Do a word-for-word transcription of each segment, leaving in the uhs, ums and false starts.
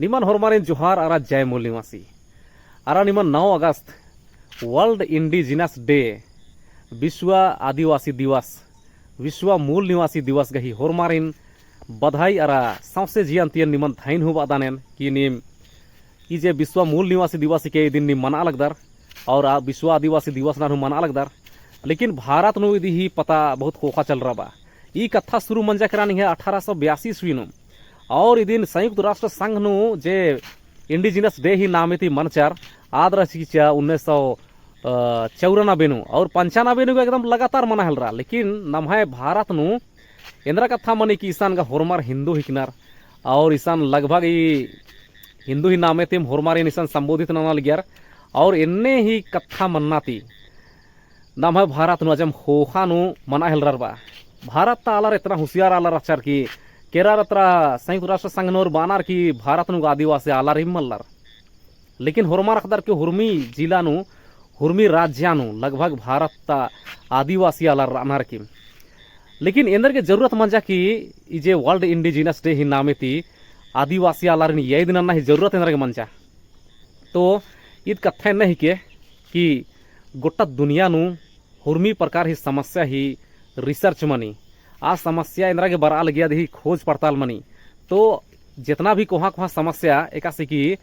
निमन होरमारिन जोहार अरा जय मूल निवासी। अरा निमन नौ अगस्त World Indigenous Day, विश्व आदिवासी दिवस, विश्व मूल निवासी दिवस गही होरमारिन बधाई अरा सौंसे जियन तियन निमन धइन हूँ बअदन एन कि नीम ई जे विश्व मूल निवासी दिवस हिके इदिन नीम मना लगदर, और आ विश्व आदिवासी दिवस नानू मना लगदर। लेकिन भारत नू इदी ही पता बहुत खोखा चलरआ बा। ई कत्था शुरू मंजा केरा निंग्है अठारह सौ बयासी ईस्वी नू, और इदिन संयुक्त राष्ट्र संघ नू जे Indigenous Day ही नामे ती मनचर, आद रहची चिच्चा उन्नीस सौ चौरानबे नू, और पंचानबे नू एकदम लगातार मना हेलरा। लेकिन नम्है भारत नू एन्दरा कत्था मनी कि इसन गा होरमर हिन्दू हिकनर, और इसन लगभग ई हिन्दू ही नामे तिम होरमारिन इसन संबोधित नना लगियर, और एन्ने ही कत्था मन्ना ती नम्है भारत नू अजम खोखा नू मना हेलरर बा। भारत ता आलर एतना होशियार आलर रहचर कि केरर अतरा संयुक्त राष्ट्र संघ नू बअनर कि भारत नू आदिवासी आलर ही मल्लर। लेकिन होरमर अख़दर कि हुरमी जिला नू, हुरमी राज्य नू लगभग भारत ता आदिवासी आलर रअनर की। लेकिन एन्देर गे जरूरत मंजा कि ई जे World Indigenous Day ही नामे ती आदिवासी आलारिन याद नन्ना ही जरूरत एन्देर गे मंजा। तो ईद कत्था एन्ने हिके कि गोट्टा दुनिया नू हुरमी प्रकार ही समस्या ही research मनी। आ समस्या एन्देर गे बरआ लगी अदी ही खोज पड़ताल मनी। तो जेतना भी कोहाँ कोहाँ समस्या एकासे कि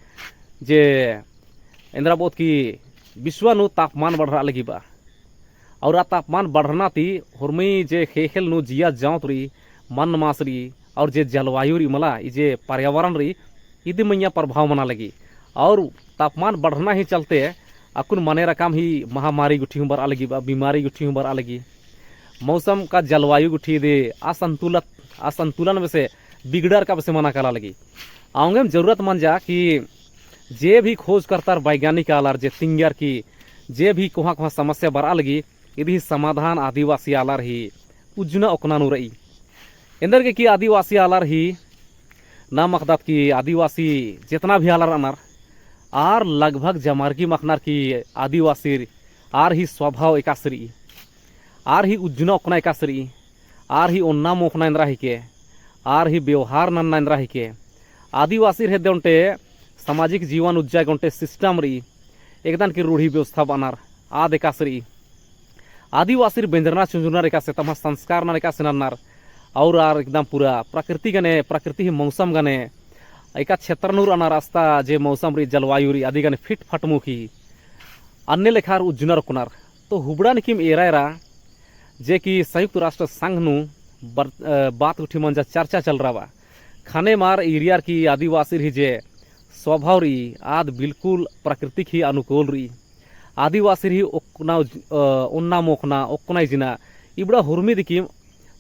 जे एन्देर बओत कि विश्व नू तापमान बढ़रआ लगी बा। और आ तापमान बढ़ना ती हुरमी जे ख़ेख़ेल नू जिया जौत रई, मन मास रई, और जे जलवायु रई मला, ई जे पर्यावरण रई, इदी मइय्याँ प्रभाव मना लगी। और तापमान बढ़ना ही चलते अक्कुन मने रकम ही महामारी गुट्ठी हूँ बरआ लगी बा, बीमारी गुट्ठी हूँ बरआ लगी। मौसम का जलवायु गुट्ठी दे असंतुलत, असंतुलन बेसे बिगड़र का बेसे मना काला लगी। औंगेम जरूरत मंजा कि जे भी खोज करतार वैज्ञानिक आलर जे तिंगियर की जे भी कोहाँ कोहाँ समस्या बरआ लगी, इदी ही समाधान आदिवासी आलर ही उज्जना ओकना नू रई। एन्देर गे कि आदिवासी आलर ही नाम अख़दत कि आदिवासी जेतना भी आलर रअनर, आर लगभग जमारकी मखनर कि आदिवासीर आर ही स्वभाव एकासे रई, आर ही उज्जना ओकना एकासे रई, आर ही ओन्ना मोख़ना एन्देर हिके, आर ही व्यवहार नन्ना एन्देर हिके। आदिवासीर हेद्दे ओन्टे सामाजिक जीवन उज्जा गे ओन्टे system रई, एकदन कि रूढ़ी व्यवस्था बअनर, आद एकासे रई। आदिवासीर बेंजरना चुंजरनर एकासे, तम्है संस्कार नर एकासे नन्नर, और आर एकदम पूरा प्रकृति गने, प्रकृति ही मौसम गने, एका क्षेत्र नू रअनर अस्ता जे मौसम रई, जलवायु रई, अदी गने fit फटमुखी, अन्ने लेखार उज्जनर ओकनर। तो हुबड़ा निकिम एरा एरा जे कि संयुक्त राष्ट्र संघ नू बर-, अ, बात गुट्ठी मंजा चर्चा चलरआ बा। ख़ने मार ईरियर की आदिवासीर ही जे स्वभाव रई, आद बिल्कुल प्रकृतिक ही अनुकूल रई। आदिवासीर ही ओकना उज-, अ, ओन्ना मोख़ना, ओकना इजना, इबड़ा हुरमी दिकिम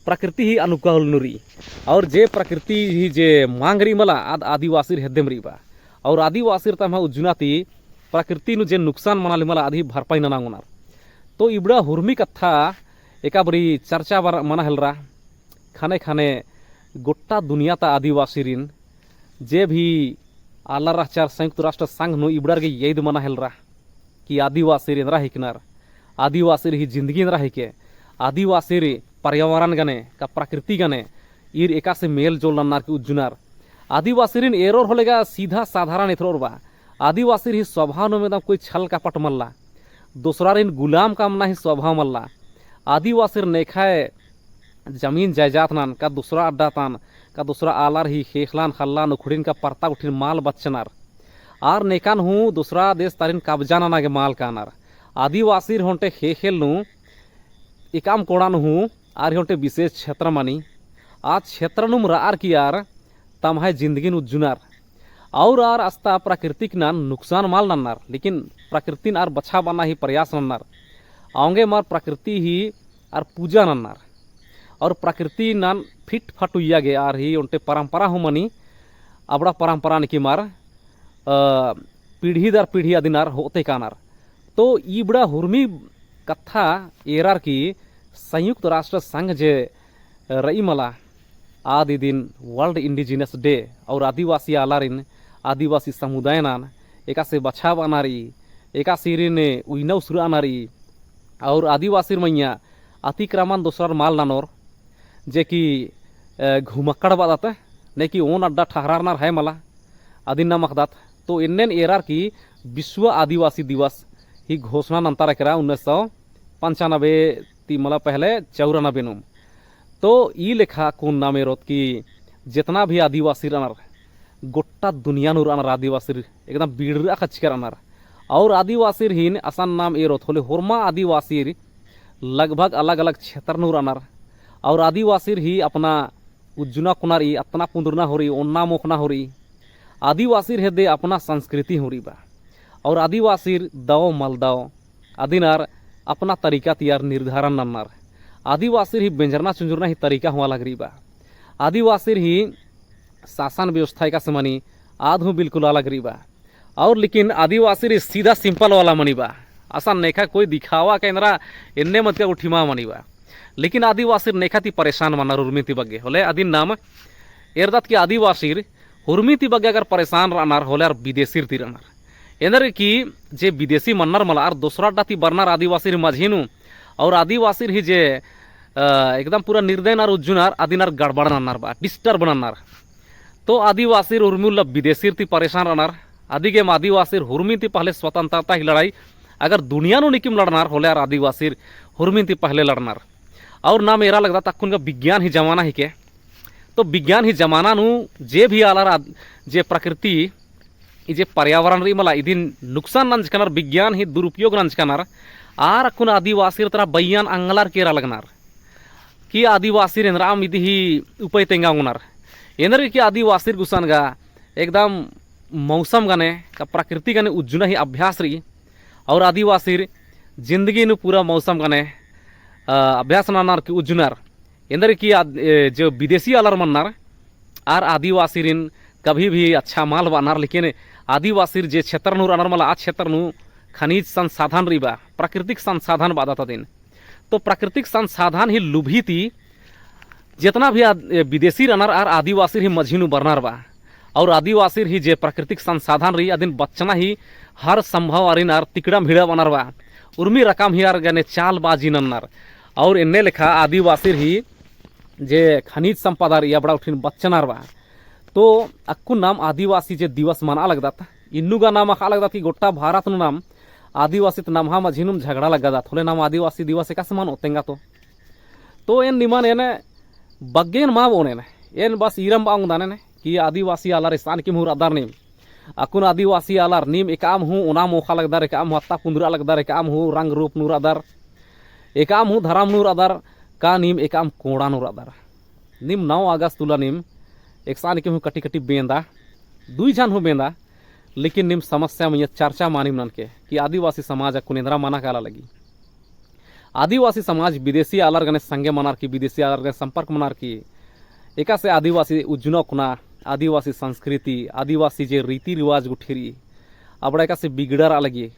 प्रकृति ही अनुकूल नू रई। और जे प्रकृति ही जे मांग रई मला, आद आदिवासीर हेद्देम रई बा। और आदिवासीर तम्है उज्जना ती प्रकृति नू जे नुकसान मना लगी मला, आद ही भरपाई नना ओंगनर। तो इबड़ा हुरमी कत्था एका बारी चर्चा बर-, मना हेलरा। ख़ने ख़ने गोट्टा दुनिया ता आदिवासीरिन जे भी आलर रहचर संयुक्त राष्ट्र संघ नू इबड़ार गे याद मना हेलरा कि आदिवासीर एन्देर हिकनर, आदिवासीर ही जिंदगी एन्देर हिके, आदिवासीर पर्यावरण गने का प्रकृति गने ईर एकासे मेल जोल नन्नर की उज्जुनर। आदिवासीरिन एरोर होले गा सीधा साधारण एथरोर बा। आदिवासीर ही स्वभाव नू एकदम कोई छल कपट मल्ला, दोसरारिन गुलाम कामना ही स्वभाव मल्ला। आदिवासीर नेखय जमीन जायजात नन का दोसरा अड्डा तन का दोसरा आलर ही ख़ेख़लान ख़ल्लान उखड़िन का परता गुट्ठिन माल बच्चनर। आर नेकन हूँ दोसरा देश तारिन कब्जा नना गे माल कानर। आदिवासीर होन्टे ख़ेख़ेल नू एकअम कोड़न हूँ आर होन्टे विशेष क्षेत्र मनी। आ क्षेत्र नुम रअर की आर तम्है जिंदगिन उज्जुनर। और आर अस्ता प्रकृतिक नन नुकसान माल नन्नर, लेकिन प्रकृतिन आर बछाबअना ही प्रयास नन्नर। औंगे मार प्रकृति ही आर पूजा नन्नर। और प्रकृति नन फिट फट उइया गे आर ही ओन्टे परंपरा हूँ मनी, अबड़ा परंपरा नकी मार, अ, पीढ़ी दर पीढ़ी अदिन आर होते कानर। तो इबड़ा हुरमी कत्था एरर की संयुक्त राष्ट्र संघ जे रई मला, आद इदिन World Indigenous Day और आदिवासी आलारिन, आदिवासी समुदाय नन एकासे बछाबअना रई, एकासीरिन उइना उसराअना रई, और आदिवासीर मइय्याँ अतिक्रमण दोसरार माल ननोर, जे कि, अ, घुमक्कड़ बअदत, ने कि ओन अड्डा ठहरारनर है मला, अदिन नाम अख़दत। तो एन्नेन एरर की विश्व आदिवासी दिवस ही घोषणा नन्तार केरा उन्नीस सौ पंचानबे ती मला पहले चौरानबे नुम। तो ई लेखा कुन नाम एरोत कि जेतना भी आदिवासी रअनर, गोट्टा दुनिया नू रअनर आदिवासी एकदम बीड़रा खच्चकर रअनर। और आदिवासी हीन असन नाम एरोत होले होरमा आदिवासी लगभग अलग-अलग क्षेत्र नू रअनर। और आदिवासी ही अपना उज्जुना कुना रई, अतना पुंदुरना हो रई, ओन्ना मोख़ना हो रई। आदिवासी हेद्दे अपना संस्कृति हो रई बा। और आदिवासी दव मलदव अदिनर अपना तरीका ती आर निर्धारण नन्नर। आदिवासी ही बेंजरना चुंजुरना ही तरीका हूँ अलग रई बा। आदिवासी ही शासन व्यवस्था एकासे मनी आद हूँ बिल्कुल अलग रई बा। और लेकिन आदिवासी रई सीधा simple वाला मनी बा। असन नेखा कोई दिखावा का एन्दरा एन्ने मत का उठिमा मनी बा। लेकिन आदिवासी नेखा ती परेशान मनर उर्मी ती बग्गे। होले अदिन नाम एरदत कि आदिवासी उर्मी ती बग्गे अगर परेशान रअनर होले आर विदेशीर ती रअनर। एन्देर कि जे विदेशी मनर मला आर दोसरा अड्डा ती बरनर आदिवासी मझी नू। और आदिवासी ही जे, अ, एकदम पूरा निर्दय नर उज्जुनर अदिनर गड़बड़ नन्नर बा, disturb नन्नर। तो आदिवासी उर्मी उल्ला विदेशीर ती परेशान रअनर। अदिगेम आदिवासी उर्मी ती पहले स्वतंत्रता ही लड़ाई अगर दुनिया नू निकिम लड़नर होले आर आदिवासी उर्मी ती पहले लड़नर। और नाम एरा लगदत अक्कुन का विज्ञान ही जमाना हिके। तो विज्ञान ही जमाना नू जे भी आलर आद-, जे प्रकृति ई जे पर्यावरण रई मला इदिन नुकसान नंजकनर, विज्ञान ही दुरुपयोग नंजकनर, आर अक्कुन आदिवासीर तरा बइयन अंगलर केरा लगनर। कि आदिवासीर एन्दराम इदी ही उपाय तेंगा ओंगनर। एन्देर कि आदिवासीर गुसन गा एकदम मौसम गने का प्रकृति गने उज्जुना ही अभ्यास रई। और आदिवासीर जिंदगी नू पूरा मौसम गने, अ, अभ्यास ननर की उज्जुनर। एन्देर कि आद-, ए, जो विदेशी आलर मन्नर, आर आदिवासीरिन कभी भी अच्छा मल बअनर, लेकिन आदिवासीर जे क्षेत्र नू रअनर मला, आ क्षेत्र नू खनिज संसाधन रई बा, प्राकृतिक संसाधन बअदत अदिन। तो प्राकृतिक संसाधन ही लुभी ती जेतना भी आद-, ए, विदेशी रअनर आर आदिवासीर ही मझी नू बरनर बा। और आदिवासीर ही जे प्राकृतिक संसाधन रई अदिन बच्चना ही हर संभव आरिन आर तिकड़म भिड़ा बअनर बा। उर्मी रकम ही आर गने चालबाजी नन्नर। और एन्ने लेखा आदिवासीर ही जे खनिज संपदा रई अबड़ा उठिन बच्चनर बा। तो अक्कुन नाम आदिवासी जे दिवस मना लगदत, इन्नु गा नाम अख़ा लगदत कि गोट्टा भारत नू नाम आदिवासी त नम्हा मझी नुम झगड़ा लगदत, होले नाम आदिवासी दिवस एकासे मनो तेंगा तो। तो एन निमन एन बग्गेन मा बओन एन, एन बस ईरम बआ ओंगदन एन कि आदिवासी आलर एसानिकिम हूँ रअदर नीम। अक्कुन आदिवासी आलर नीम एकअम हूँ ओना मोख़ा लगदर, एकअम हूँ अत्ता पुंदुरा लगदर, एकअम हूँ रंग रूप नू रअदर, एकअम हूँ धरम नू रअदर, का नीम एकअम कोड़ा नू रअदर। नीम नौ अगस्त उल्ला नीम एकसानिकिम हूँ कटी कटी बेंदा, दुई झन हूँ बेंदा, लेकिन नीम समस्या मइय्याँ चर्चा मा नीम ननके कि आदिवासी समाज अक्कुन एन्दरा मना काला लगी। आदिवासी समाज विदेशी आलर गने संगे मनर की, विदेशी आलर गने संपर्क मनर की, एकासे आदिवासी उज्जना ओक्कना, आदिवासी संस्कृति, आदिवासी जे रीति रिवाज गुट्ठी रई, अबड़ा एकासे बिगड़रआ लगी,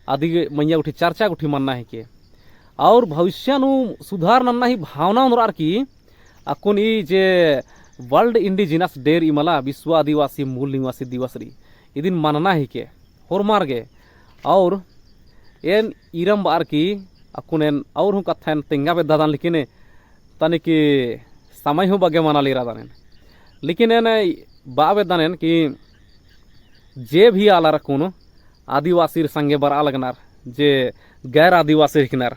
अदी मइय्याँ गुट्ठी चर्चा गुट्ठी मन्ना हिके। और भविष्य नू सुधार नन्ना ही भावना ओन्द्रअर की, अक्कुन ई जे World Indigenous Day रई मला, विश्व आदिवासी मूल निवासी दिवस रई, इदिन मन्ना हिके होरमर गे। और एन ईरम बअर की अक्कुन एन और हूँ कत्था एन तेंगा बेद्दादन, लेकिन तनिक समय हूँ बग्गे मना लेरादन एन। लेकिन एन बआ बेद्दन एन कि जे भी आलर अक्कुन आदिवासीर संगे बरआ लगनर, जे गैर आदिवासीर हिकनर,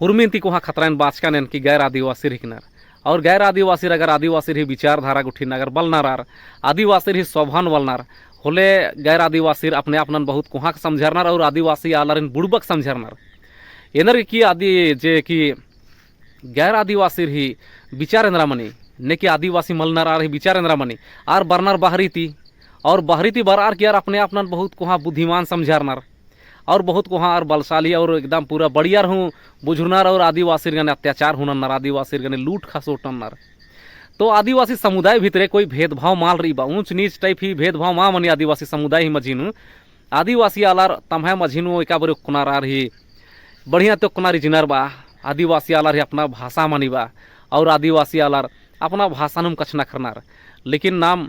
उर्मिन ती कोहाँ खतरा एन बाचकन एन कि गैर आदिवासीर हिकनर। और गैर आदिवासीर अगर आदिवासीर ही विचारधारा गुट्ठिन अगर बलनर आर, आदिवासीर ही स्वभावन बलनर, होले गैर आदिवासीर अपने आपनन बहुत कोहाँ समझरनर और आदिवासी आलरिन बुड़बक समझरनर। एन्देर कि आदि जे कि गैर आदिवासीर ही विचार एन्दरा मनी, ने कि आदिवासी मलनर आर ही विचार एन्दरा मनी, आर बरनर बहरी ती, और बहरी ती बरअर की आर अपने आपनन बहुत कोहाँ बुद्धिमान समझरनर, और बहुत कोहाँ आर बलशाली और एकदम पूरा बढ़ियार हूँ बुझुरनर और आदिवासीर गने अत्याचार हूँ नन्नर, आदिवासीर गने लूट खसोट नन्नर। तो आदिवासी समुदाय भितरे कोई भेदभाव मल रई बा, ऊँच नीच type ही भेदभाव मा मनी आदिवासी समुदाय ही मझी नू। आदिवासी आलर तम्है मझी नू एका बारी ओक्कनर आर ही बढ़िया ती ओक्कनर इजनर बा, आदिवासी आलर ही अपना भाषा मनी बा, और आदिवासी आलर अपना भाषा नुम कछनखरनर। लेकिन नाम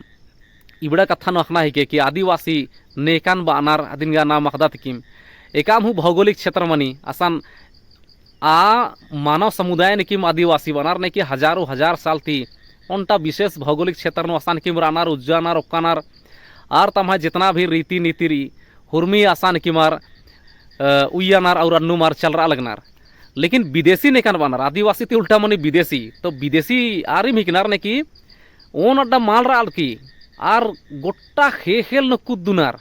इबड़ा कत्था नू अख़ना हिके कि आदिवासी नेकन बअनर अदिन गा नाम अख़दत किम। एकाम हूँ भौगोलिक क्षेत्र मनी, असन आ मानव समुदाय ने किम आदिवासी बअनर, ने कि हजारों हजार साल ती ओन्टा विशेष भौगोलिक क्षेत्र नू असन किम रअनर, उज्जानर, ओक्कनर, आर तम्है जितना भी रीति नीति रई, हुरमी असन की मार, अ, उइयनर और अन्नु मार चलरआ लगनर। लेकिन विदेशी नेकन बअनर, आदिवासी ती उल्टा मनी विदेशी। तो विदेशी आरिम हिकनर ने कि ओन अड्डा मल रअर की, आर गोट्टा ख़ेख़ेल नू कुद्दुनर,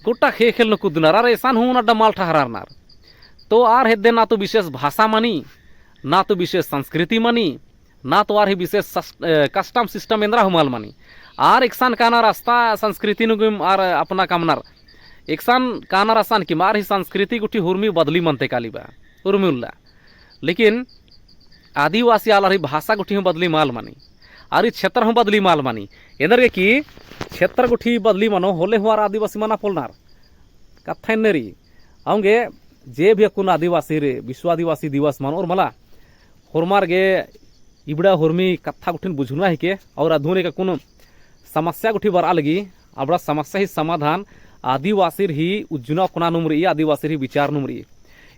गोट्टा ख़ेख़ेल नू कुद्दुनर, आर एसन हूँ ओन अड्डा मल ठहरारनर। तो आर हेद्दे ना तो विशेष भाषा मनी, ना तो विशेष संस्कृति मनी, ना तो आर ही विशेष सस-, अ, custom system एन्दरा हूँ मल मनी। आर एकसन कानर अस्ता संस्कृति नू गुम आर अपना कमनर। एकसन कानर असन कि मार ही संस्कृति गुट्ठी हुरमी बदली मनते काली बा, हुरमी उल्ला। लेकिन आदिवासी आलर ही भाषा गुट्ठी हूँ बदली मल मनी, आर ही क्षेत्र हूँ बदली मल मनी। एन्देरगे कि क्षेत्र गुट्ठी बदली मनो होले हूँ आर आदिवासी मना पोलनर। कत्था एन्ने रई। औंगे जे भी अक्कुन आदिवासीर, विश्व आदिवासी दिवस मनोर मला, होरमर गे इबड़ा हुरमी कत्था गुट्ठिन बुझुना हिके, और अधुन एक अक्कुन समस्या गुट्ठी बरआ लगी, अबड़ा समस्या ही समाधान आदिवासीर ही उज्जना ओक्कना नुम रई, आदिवासीर ही विचार नुम रई।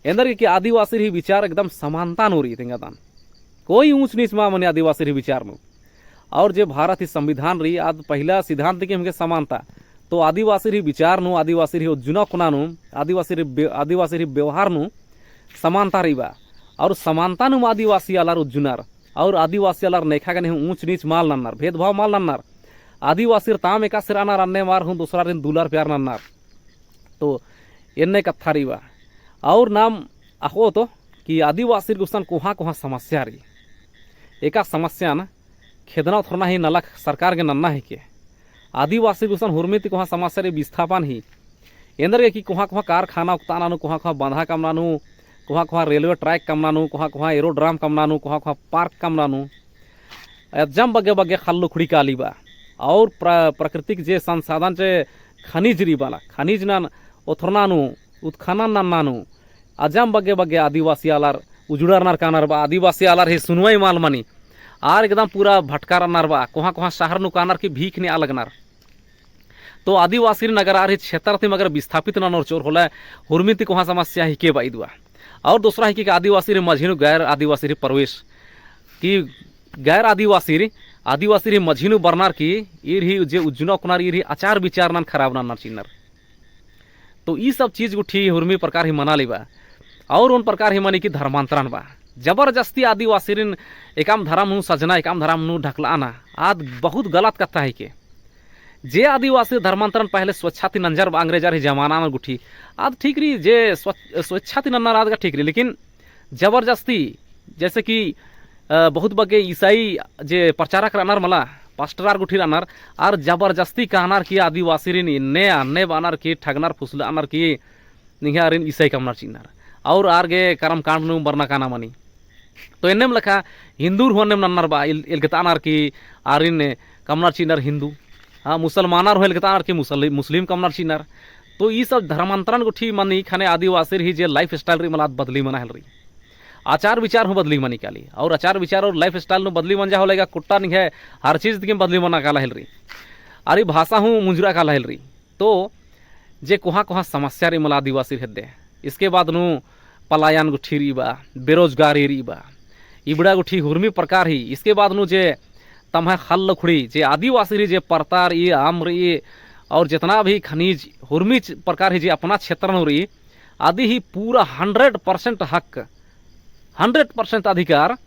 एन्देरगे कि आदिवासीर ही विचार एकदम समानता नू रई, तेंगा दान। कोई ऊंच नीच मा मनी आदिवासीर ही विचार नू। और जे भारत ही संविधान रई, आद पहिला सिद्धांत के हमके समानता। तो आदिवासीर ही विचार नू, आदिवासीर ही उज्जना ओक्कना नू, आदिवासीर ही बे-, आदिवासीर ही व्यवहार नू समानता रई बा। और समानता नुम आदिवासी आलर उज्जुनर, और आदिवासी आलर नेखा गने हूँ ऊंच नीच मल नन्नर, भेदभाव मल नन्नर। आदिवासीर ताम एकासे रअनर, अन्नेम आर हूँ दोसरारिन दुलार प्यार नन्नर। तो एन्ने कत्था रई बा। और नाम अख़ओत कि आदिवासीर गुसन कोहाँ कोहाँ समस्या रई। एका समस्यान खेदना ओथरना ही नलख सरकार गे नन्ना हिके। आदिवासीर गुसन हुरमी ती कोहाँ समस्या रई विस्थापन ही। एन्देरगे कि कोहाँ कोहाँ कारखाना ओक्ताना नू, कोहाँ कोहाँ बंधा कमना नू, कोहाँ कोहाँ railway track कमना नू, कोहाँ कोहाँ aerodrome कमना नू, कोहाँ कोहाँ park कमना नू। अजम बग्गे बग्गे ख़ल्ल उखड़ी काली बा। और प्र-, प्राकृतिक जे संसाधन जे खनिज रई बा ला, खनिज नन ओथरना नू, उत्खनन नन्ना नू, अजम बग्गे बग्गे आदिवासी आलर उजुड़रनर कानर बा, आदिवासी आलर ही सुनवाई मल मनी। आर एकदम पूरा भटकारनर बा, कोहाँ कोहाँ शहर नू कानर की भीख नेआ लगनर। तो आदिवासीरिन अगर आर ही क्षेत्र ती अगर विस्थापित ननोर चिओर होले, हुरमी ती कोहाँ समस्या हिके बा इदुआ। और दोसरा हिके कि आदिवासीर ही मझी नू गैर आदिवासीर ही प्रवेश, कि गैर आदिवासीर, आदिवासीर ही मझी नू बरनर की ईर ही जे उज्जना ओक्कनर ईर ही आचार विचार नन खराब नन्नर चिन्नर। तो ई सब चीज गुट्ठी हुरमी प्रकार ही मना लगी बा। और ओन प्रकार ही मनी कि धर्मांतरण बा। जबरदस्ती आदिवासीरिन एकअम धरम नू सजना, एकअम धरम नू ढकलआना, आद बहुत गलत कत्था हिके। जे आदिवासी धर्मांतरण पहले स्वेच्छा ती नंजर बा अंग्रेजर ही जमाना नू गुट्ठी, आद ठीक रई, जे स्व-, स्वेच्छा ती नन्नर आद गा ठीक रई, लेकिन जबरदस्ती, जैसे कि, अ, बहुत बग्गे ईसाई जे प्रचारक रअनर मला, pastor आर गुट्ठी रअनर, आर जबरदस्ती कानर की आदिवासीरिन इन्ने अन्ने बअनर की ठगनर फुसलअनर की निंग्है आरिन ईसाई कमनर चिअनर। और आर गे कर्मकांड नू बरना काना मनी। तो एन्नेम लेखा हिन्दूर हूँ एन्नेम नन्नर बा, एल-, एलगतानर की आरिन कमनर चिअनर हिन्दू। हाँ, मुसलमानर हूँ एलगतानर की मुसल-, मुस्लिम कमनर चिअनर। तो ई सब धर्मांतरण गुट्ठी मनी ख़ने आदिवासीर ही जे lifestyle रई मला आद बदली मना हेलरी। आचार विचार हूँ बदली मनी काली। और आचार विचार और lifestyle नू बदली मंजा होले गा कुट्टा निंग्है हर चीज दिगेम बदली मना काला हेलरी। आर ही भाषा हूँ मुंजुरा काला हेलरी। तो जे कोहाँ कोहाँ समस्या रई मला आदिवासीर हेद्दे, इसके बाद नू पलायन गुट्ठी रई बा, बेरोजगारी रई बा, इबड़ा गुट्ठी हुरमी प्रकार ही, इसके बाद नू जे तम्है ख़ल्ल उखड़ी, जे आदिवासीर ही जे परता रई, आम रई, और जितना भी खनिज हुरमी च-, प्रकार ही जे अपना क्षेत्र नू रई, अदी ही पूरा hundred percent हक, hundred percent अधिकार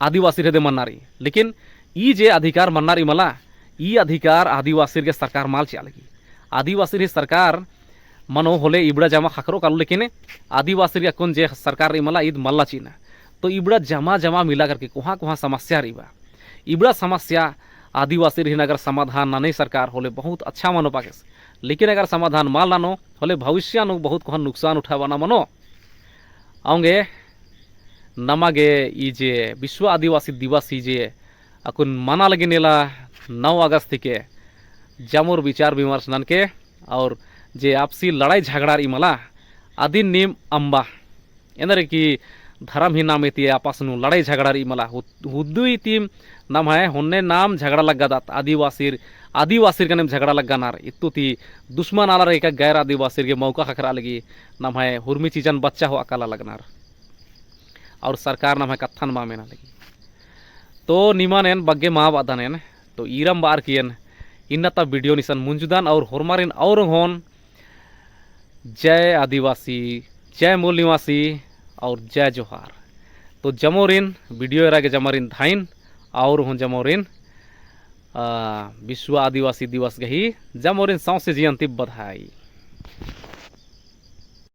आदिवासीर हेद्दे मन्ना रई। लेकिन ई जे अधिकार मन्ना रई मला, ई अधिकार आदिवासीर गे सरकार मल चिआ लगी। आदिवासीर ही सरकार मनो होले इबड़ा जमा ख़क्खरो कालो, लेकिन आदिवासीर गे अक्कुन जे सरकार रई मला, ईद मल्ला चिअना। तो इबड़ा जमा जमा मिला करके कोहाँ कोहाँ समस्या रई बा, इबड़ा समस्या आदिवासीर ही अगर समाधान ननोय सरकार होले बहुत अच्छा मनो पाकेस। लेकिन अगर समाधान मल ननो होले भविष्य नू बहुत कोहाँ नुकसान उठाबअना मनो। औंगे नमा गे ई जे विश्व आदिवासी दिवस ही जे अक्कुन मना लगी नेला नौ अगस्त हिके, जमोर विचार विमर्श ननके और जे आपसी लड़ाई झगड़ा रई मला अदिन नीम अम्बा। एन्देर कि धरम ही नामे ती आपस नू लड़ाई झगड़ा रई मला, हुद-, हुद्दू इतिम नम्है होन्ने नाम झगड़ा लग्गादत, आदिवासीर, आदिवासीर गनेम झगड़ा लग्गानर, इत्तु ती दुश्मन आलर एका गैर आदिवासीर गे मौका ख़क्खरआ लगी, नम्है हुरमी चीजन बच्चा होआ काला लगनर। और सरकार नम्है कत्थन मा मेना लगी। तो निमन एन बग्गे मा बअदन एन, तो ईरम बअर की एन इन्ना ता video निसन मुंजुदन और होरमारिन और होन जय आदिवासी, जय मूल निवासी और जय जोहार। तो जमोरिन video एरा गे जमोरिन धाइन और होन जमोरिन, आ, विश्व आदिवासी दिवस गही जमोरिन सौंसे जियन ती बधाई।